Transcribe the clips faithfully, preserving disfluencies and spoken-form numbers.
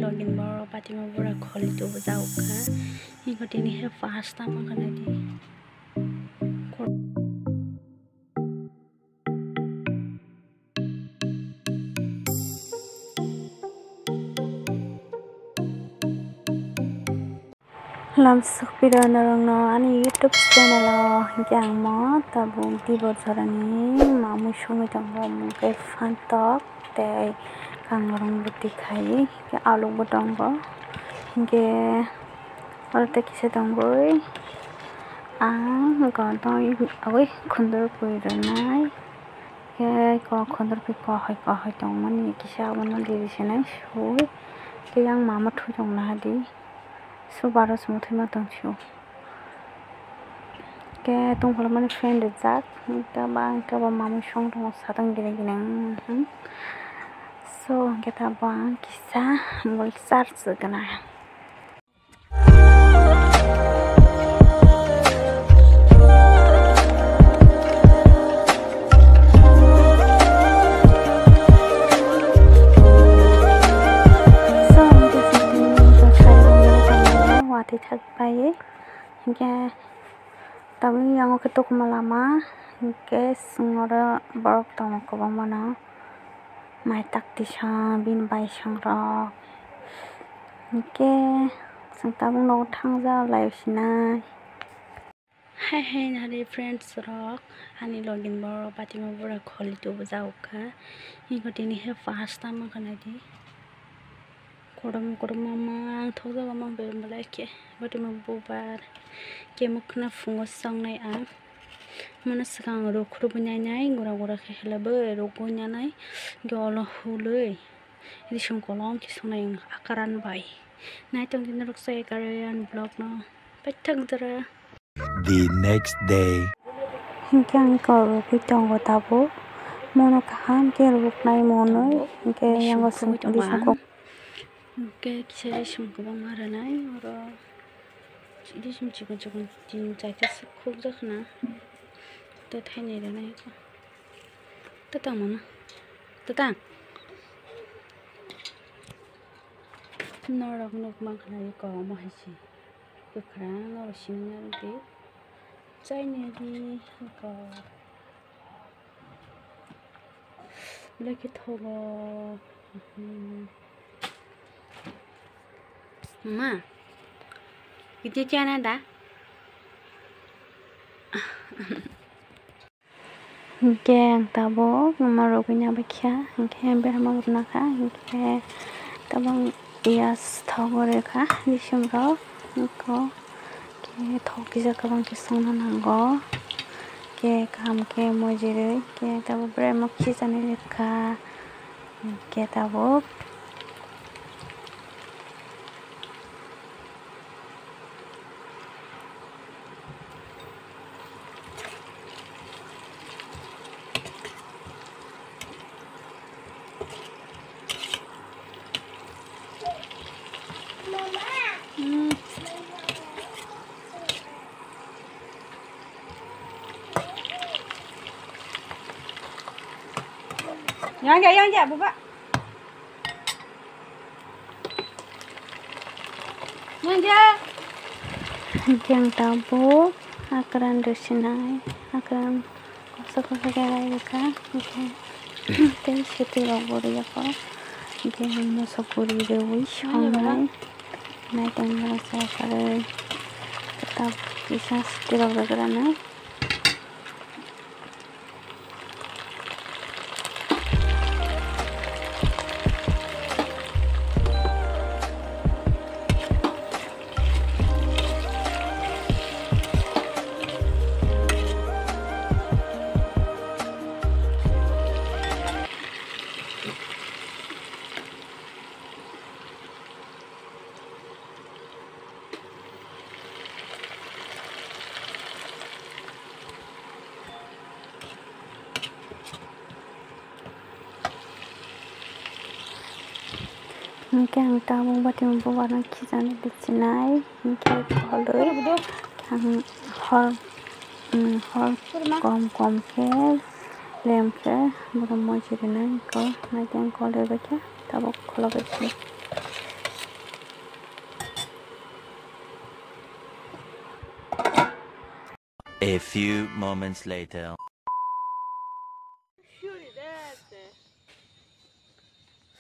Login borok batimo bura kholi tubu jao kha. Iko tini he first tamo kha nai di. Lamsok pira norokno ani YouTube channel o hinkhe ang mo tabuk dibor jorani mamui songwi tongo, omo khe phantok tei kangrong bwtwi khai hinkhe alukbo tongo hinkhe oro tei kisa tongwi ang gonto ui khundor pui rwnai hinkhe khundor pui kohoi kohoi tongmani kisa abono diri sinai sui tei yang mama thwi tongna hadi. Subaro se muthungma tongsiyo. Ke tongpholo mani fan rijak. Tei ba ang kebo mamui song tongo satang gini gini. Mhm. So, hingke ta bo ang kisa mobile charge gana. So, hingke sitting to sai wngwi tongmani watwi thak pai, hingke tabukni yango khe tukuma lama, hingke swngo oro borok tongo kwbangmano, mai tak tisa bini baisongrok, hingke chwng tabuk nogo thangja lai sinai. Hai hai nari friends rok, ani login borok batimo bura kholi tubu jao kha. Iko tini he first tamo kha nai di. Korom korom mamang thokjago mang belai khe. Batimo bubar khe mokna phungo songnai ang. Mono swkang rok khurubui nai nai gura gura khe khlaibai rok gui nai nai. Hwnkhe olo hului. Risum kolom khe songnai ang akaran bai. Nai tongdi norok sai Korean vlog no. Paithak jora. The next day. Hinkhe ang kok rwgwi tongo tabuk. Mono kaham khe rwknai monwi. Hinkhe yango song tongma. Hinkhe kisa risum kwbangma rwnai oro. Risum chikon chikon tin chaita se khukjakna. Tei thainwi rwnai. Tatang mama. Tatang. Norok nukmankha nai kok omo hai se. Kwkhwrang norok sini narwkdi. Chainai di kok. Belai khe thogo. Mama. Video chana da? Hinkhe ang tabuk norok wngya baikha, hinkhe berma rwna kha, hinkhe tabuk piyaj thogo rwkha, bisingo eko khe thok kisa kwbang khe songna nango, khe kaham khe mojirwi khe tabuk berma khichani rwkha, hinkhe tabuk. Yang ja, yang ja, buka. Yang ja. Yang tabuk akran rwsinai, akran kosa kosa khe rai rwkha, hwnkhe tei swtwi rok bo rwya kho, hwnkhe moso puri rwui songnai, naitongma rok sa karwi, tabuk kisa swtwi rok rwgranai. Hwnkhe ang tabuk bati bubarno khichani bichinai, hwnkhe koloi ang hor, hor kom kom khe lem khe borok moji rinai, hwnkhe naikhe ang koloi bai khe tabuk khulogwi. A few moments later.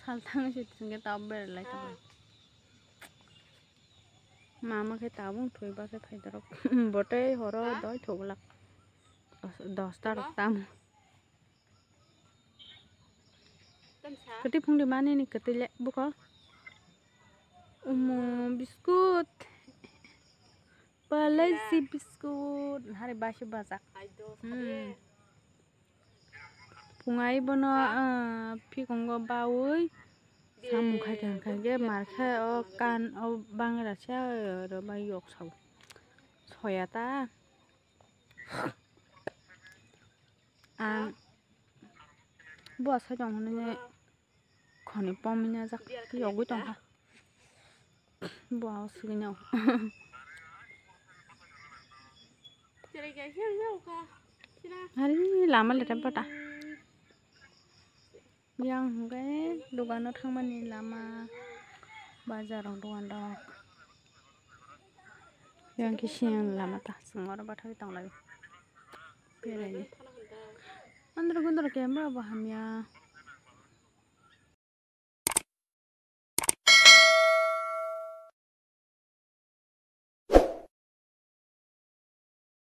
Salthang si tingke tau berlai tong. Mama khe tabung thwi ba khe phaidorok. Botei horo doi thuglak. Dos ta rok tamo. Kwtwi phungdi mani ni kwtwi le buko. Umo biskut. Palai si biskut. Hari basi bajak. Hmm. Pungai bono, ah, phikongo bawi. Samung khai khai khai ge mar khe o kan o bangra se oro bai yok sao. Soya ta. Ang bo asai tong hwnwi khoni pom wngya jak yogwi tong kha. Bo aswk no. Hari lama leta bata. Yang hwnkhe dogano thangmani lama, bazar rok dogan rok. Yang khe siyang lama ta, chwng oro bathagwi tonglaio. Beraini. Andro gondro camera bo hamya.